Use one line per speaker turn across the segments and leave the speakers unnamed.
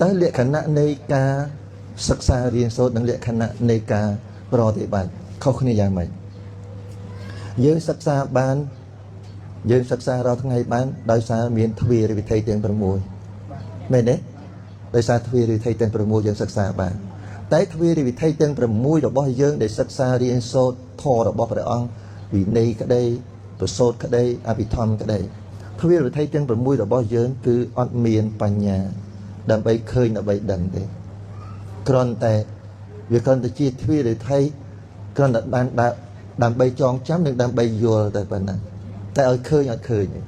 តើលក្ខណៈនៃការសិក្សារៀនសូត្រនិងលក្ខណៈនៃការប្រតិបត្តិខុសគ្នាយ៉ាងម៉េចយើងសិក្សាបានយើងសិក្សារាល់ថ្ងៃបានដោយសារមានទ្វារវិធីទាំង6មែនទេដោយសារទ្វារវិធីទាំង6យើងសិក្សាបានតែទ្វារវិធីទាំង6របស់យើងដែលសិក្សារៀនសូត្រធម៌របស់ព្រះអង្គវិន័យក្តីប្រសូតក្តីអភិធម្មក្តីទ្វារវិធីទាំង6របស់យើងគឺអត់មានបញ្ញាដើម្បីឃើញដើម្បីដឹងទេគ្រាន់តែវាគ្រាន់តែជាទ្វារវិធីគ្រាន់តែបានដើម្បីចងចាំនិងដើម្បីយល់តែប៉ុណ្ណាតែឲ្យឃើញអត់ឃើញទេ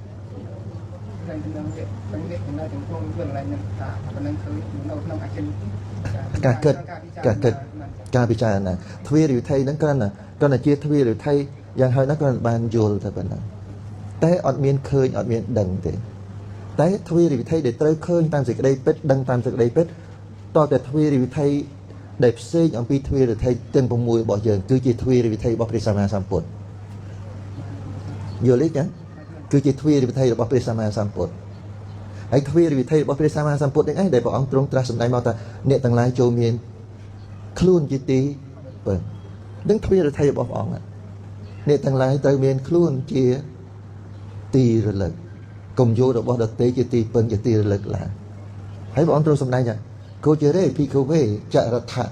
ឡើងទាំងនេះទាំងនេះទាំងទាំងផងវាឡើងនឹងតាប៉ុណ្ណឹងឃើញនៅក្នុងអាចិន
ការគិតការគិតការពិចារណាទ្វារវិធីហ្នឹងគ្រាន់តែគ្រាន់តែជាទ្វារវិធីយ៉ាងហើយណាគ្រាន់តែបានយល់តែប៉ុណ្ណាតែអត់មានឃើញអត់មានដឹងទេតែទ្វារវិធីដែលត្រូវឃើញតាមសេចក្តីពិតដឹងតាមសេចក្តីពិតតតែទ្វារវិធីដែលផ្សេងអំពីទ្វារវិធីទាំង6របស់យើងគឺជាទ្វារវិធីរបស់ព្រះសម្មាសម្ពុទ្ធយល់ទេចាគឺជាទ្វារវិធីរបស់ព្រះសម្មាសម្ពុទ្ធហើយទ្វារវិធីរបស់ព្រះសម្មាសម្ពុទ្ធនេះឯងដែលព្រះអង្គទ្រង់ត្រាស់សម្ដែងមកថាអ្នកទាំងឡាយចូលមានខ្លួនជាទីពឹងនឹងទ្វារវិធីរបស់ព្រះអង្គអ្នកទាំងឡាយត្រូវមានខ្លួនជាទីរលឹកកុំយករបស់ដទៃជាទីពឹងជាទីរលឹកឡើយហើយព្រះអង្គទ្រង់សម្ដែងថាគោចរេភិក្ខវេចរដ្ឋៈ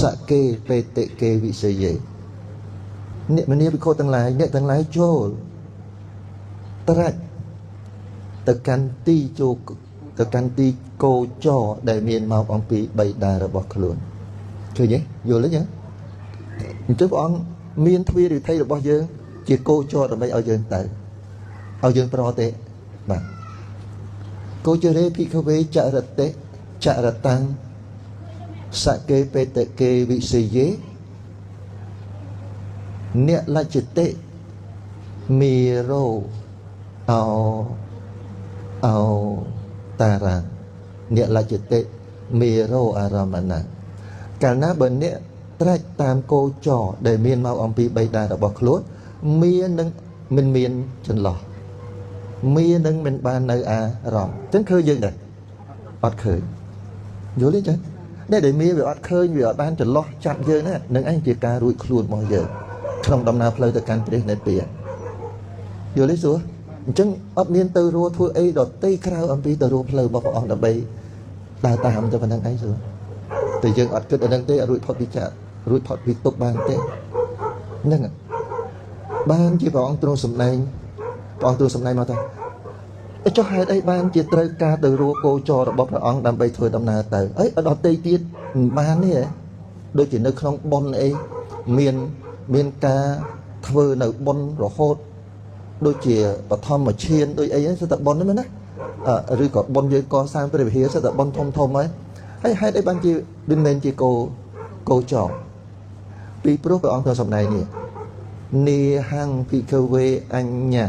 សកេបេតិកេវិសយេអ្នកមនាភិក្ខុទាំងឡាយអ្នកទាំងឡាយចូលត្រាច់ទៅកាន់ទីចូលទៅកាន់ទីគោចរដែលមានមកអំពីបៃតារបស់ខ្លួនឃើញទេយល់ទេចាអញ្ចឹងព្រះអង្គមានទ្វារវិធីរបស់យើងជាគោចរដើម្បីឲ្យយើងទៅឲ្យយើងប្រតិបាទគោចរេភិក្ខវេចរតិចរតាំងសកេបេតកេវិសយេអ្នកលច្ចតិមីរោអោអោតារាអ្នកលច្ចតិមីរោអារមណកាលណាបើអ្នកត្រាច់តាមគោចរដែលមានមកអំពីបៃតារបស់ខ្លួនមាននឹងមិនមានចន្លោះមាននឹងមិនបាននៅអារម្មណ៍អញ្ចឹងឃើញយើងដែរអត់ឃើញយល់ទេចាអ្នកដែលមានវាអត់ឃើញវាអត់បានចន្លោះចាប់យើងណានឹងឯងជាការរួចខ្លួនរបស់យើងក្នុងដំណើរផ្លូវទៅកាន់ព្រះនិព្វានយល់ទេសួរអញ្ចឹងអត់មានទៅរួធ្វើអីដតីក្រៅអំពីទៅរួផ្លូវរបស់ព្រះអង្គដើម្បីដើរតាមទៅប៉ុណ្្នឹងឯងសួរតែយើងអត់គិតអានឹងទេអត់រួចផុតពីចាក់រួចផុតពីទុកបានទេហ្នឹងបានជាព្រះអង្គទ្រង់សម្ដែងព្រះអង្គទ្រង់សម្ដែងមកថាចុះហេតុអីបានជាត្រូវការទៅរួគោចររបស់ព្រះអង្គដើម្បីធ្វើដំណើរទៅអីអត់ដតីទៀតមិនបានទេដូចជានៅក្នុងបុណ្យអីមានការធ្វើនៅបុណ្យរហូតដូចជាបឋមឈានដូចអីហ្នឹងសិតតែបុណ្យហ្នឹងណាឬក៏បុណ្យយើងកសាងព្រះវិហារសិតតែបុណ្យធំធំហើយហើយហេតុអីបានជាមិនមែនជាគោចរពីព្រោះព្រះអង្គទ្រង់សម្ដែងនេះនីហੰភិក្ខវេអញ្ញੰ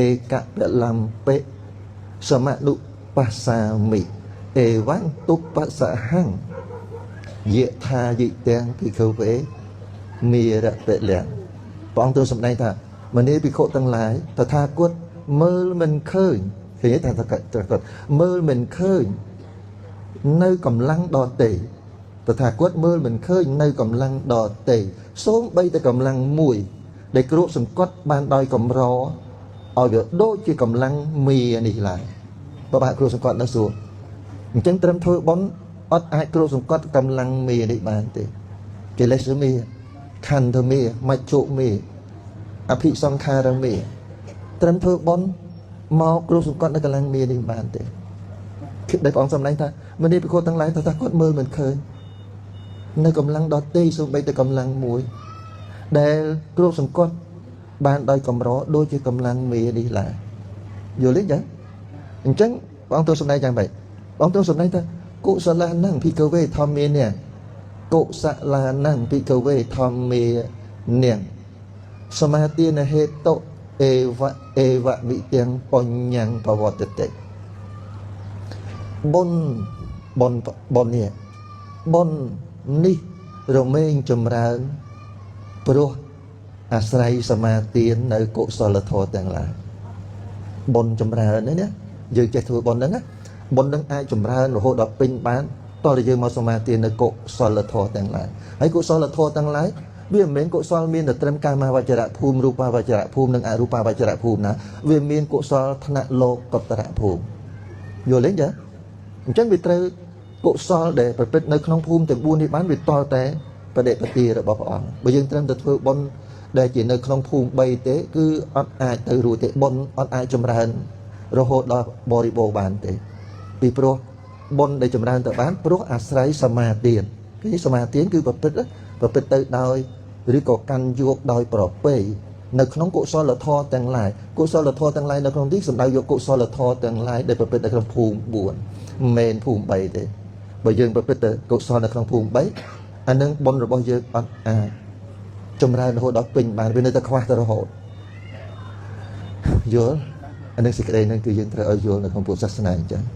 ឯកពលំបិសមនុបស្សាមិអេវੰទុបសហੰយថាយិទាំងភិក្ខវេមេរពលំព្រះអង្គទ្រង់សម្ដែងថាមនាភិក្ខុទាំងឡាយតថាគតមើលមិនឃើញឃើញទេថាគាត់មើលមិនឃើញនៅកម្លាំងដទៃតថាគតមើលមិនឃើញនៅកម្លាំងដទៃសូម្បីតែកម្លាំងមួយដែលគ្របសង្កត់បានដោយកម្រឲ្យវាដូចជាកម្លាំងមីនេះឡើយបើបាក់គ្របសង្កត់នៅសួរអញ្ចឹងត្រឹមធ្វើបុណ្យអត់អាចគ្របសង្កត់កម្លាំងមីនេះបានទេកិលេសមីខន្ធមីមច្ចុមីអភិសង្ខារមីត្រឹមធ្វើបុណ្យមកគ្របសង្កត់នៅកម្លាំងមីនេះបានទេគិតដែលព្រះអង្គសម្ដែងថាមនាភិក្ខុទាំងឡាយថាគាត់មើលមិនឃើញនៅកម្លាំងដទៃសូម្បីតែកម្លាំងមួយដែលគ្របសង្កត់បានដោយកម្រដូចជាកម្លាំងមេនេះឡើយយល់ទេចាអញ្ចឹងព្រះអង្គទ្រង់សម្ដែងយ៉ាងម៉េចព្រះអង្គទ្រង់សម្ដែងថាកុសលានំភិក្ខវេធម្មានាកុសលានំភិក្ខវេធម្មានាសមាទានហេតុអេវអេវមិទាំងបញ្ញੰបវត្តតិបុណ្យបុណ្យបុណ្យនេះបុណ្យនេះរមែងចម្រើនព្រោះអាស្រ័យសមាទាននៅកុសលធម៌ទាំងឡាយបុណ្យចម្រើននេះណាយើងចេះធ្វើបុណ្យហ្នឹងណា បុណ្យនឹងអាចចម្រើនរហូតដល់ពេញបានតោះតែយើងមកសមាទាននៅកុសលធម៌ទាំងឡាយ។ហើយកុសលធម៌ទាំងឡាយវាមិនមែនកុសលមានតែត្រឹមកាមវចរៈភូមិរូបាវចរៈភូមិនិងអរូបាវចរៈភូមិណាវាមានកុសលថ្នាក់លោកុត្តរភូមិយល់ទេចាអញ្ចឹងវាត្រូវកុសលដែលប្រព្រឹត្តនៅក្នុងភូមិទាំង4នេះបានវាតល់តែបដិបទារបស់ព្រះអង្គបើយើងត្រឹមតែធ្វើបុណ្យដែលជានៅក្នុងភូមិ3ទេគឺអត់អាចទៅរួចទេបុណ្យអត់អាចចម្រើនរហូតដល់បរិបូរណ៍បានទេពីព្រោះបុណ្យដែលចម្រើនទៅបានព្រោះអាស្រ័យសមាទានគឺសមាទានគឺប្រព្រឹត្តទៅដោយឬក៏កាន់យកដោយប្រពៃនៅក្នុងកុសលធម៌ទាំងឡាយកុសលធម៌ទាំងឡាយនៅក្នុងនេះសំដៅយកកុសលធម៌ទាំងឡាយដែលប្រព្រឹត្តនៅក្នុងភូមិ4មិនមែនភូមិ3ទេបើយើងប្រព្រឹត្តទៅកុសលនៅក្នុងភូមិ3អានឹងបុណ្យរបស់យើងអត់អាចចម្រើនរហូតដល់ពេញបានវានៅតែខ្វះទៅរហូតយល់អានឹងសេចក្តីហ្នឹងគឺយើងត្រូវឲ្យយល់នៅក្នុងពុទ្ធសាសនាអញ្ចឹង។